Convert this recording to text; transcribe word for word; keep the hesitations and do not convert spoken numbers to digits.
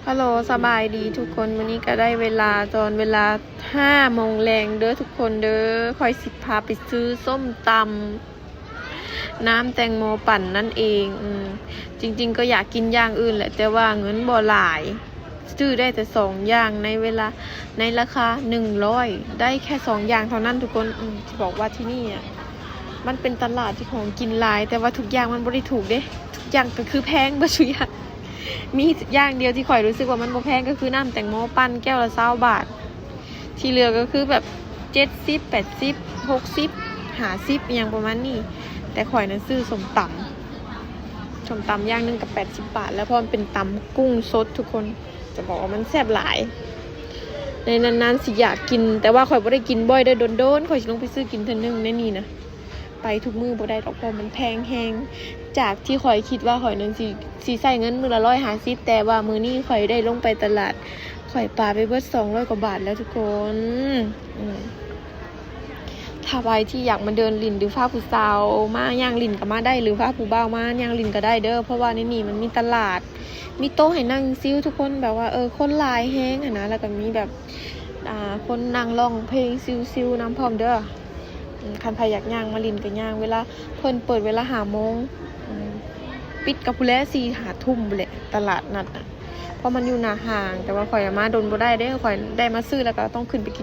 ฮัลโหล สบายดีทุกคน มื้อนี้ก็ได้เวลาตอนเวลาห้าโมงแลงเด้อทุกคนเด้อ ข้อยสิพาไปซื้อส้มตำ น้ำแตงโมปั่นนั่นเอง อืม จริงๆ ก็อยากกินอย่างอื่นแหละ แต่ว่าเงินบ่หลาย ซื้อได้แต่สองอย่างในเวลา ในราคาหนึ่งร้อย ได้แค่สองอย่างเท่านั้นทุกคน อืม สิบอกว่าที่นี่อะ มันเป็นตลาดที่ของกินหลาย แต่ว่าทุกอย่างมันบ่ได้ถูกเด้ ทุกอย่างก็คือแพงเบิดทุกอย่าง มีอย่างเดียวที่ข้อยรู้สึกว่ามันบ่แพงก็คือน้ำแตงโมปั่นแก้วละซาวบาท ที่เหลือก็คือแบบเจ็ดสิบ แปดสิบ หกสิบ ห้าสิบ อหย่างประมาณนี้ แต่ข้อยนั้นซื้อส้มตำ ส้มตำอย่างหนึ่งก็แปดสิบบาท แล้วเพราะมันเป็นตำกุ้งสดทุกคน จะบอกว่ามันแซ่บหลาย ในนานๆสิอยากกิน แต่ว่าข้อยบ่ได้กินบ่อยเด้อ โดนๆข้อยสิลงไปซื้อกินเทื่อนึงในนี่นะ ไปทุกมื้อบ่ได้ดอก เพราะมันแพงแฮง จากที่ข้อยคิดว่าข้อยนั้นสิ สิใช้เงินมื้อละร้อยห้าสิบ แต่ว่ามื้อนี้ข้อยได้ลงไปตลาด ข้อยปาไปเบิดสองร้อยกว่าบาทแล้วทุกคน อืม ถ้าใครที่อยากมาเดินหลิ้นหรือพาผู้สาวมาย่างหลิ้นก็มาได้ หรือพาผู้บ่าวมาย่างหลิ้นก็ได้เด้อ เพราะว่าในนี่มันมีตลาด มีโต๊ะให้นั่งชิลทุกคน แบบว่า เออ คนหลายแฮงหั้นนะ แล้วก็มีแบบ อ่า คนนั่งร้องเพลงชิลๆนำพร้อมเด้อ อืม คันใครอยากย่างมาหลิ้นก็ย่าง เวลาเพิ่นเปิดเวลาห้าโมง อืม ปิดก็พู้นแหละ สี่ห้าทุ่มพู้นแหละ ตลาดนัดน่ะ เพราะมันอยู่หน้าห้าง แต่ว่าข้อยอะมาโดนบ่ได้เด้ ข้อยได้มาซื้อแล้วก็ต้องขึ้นไปกิน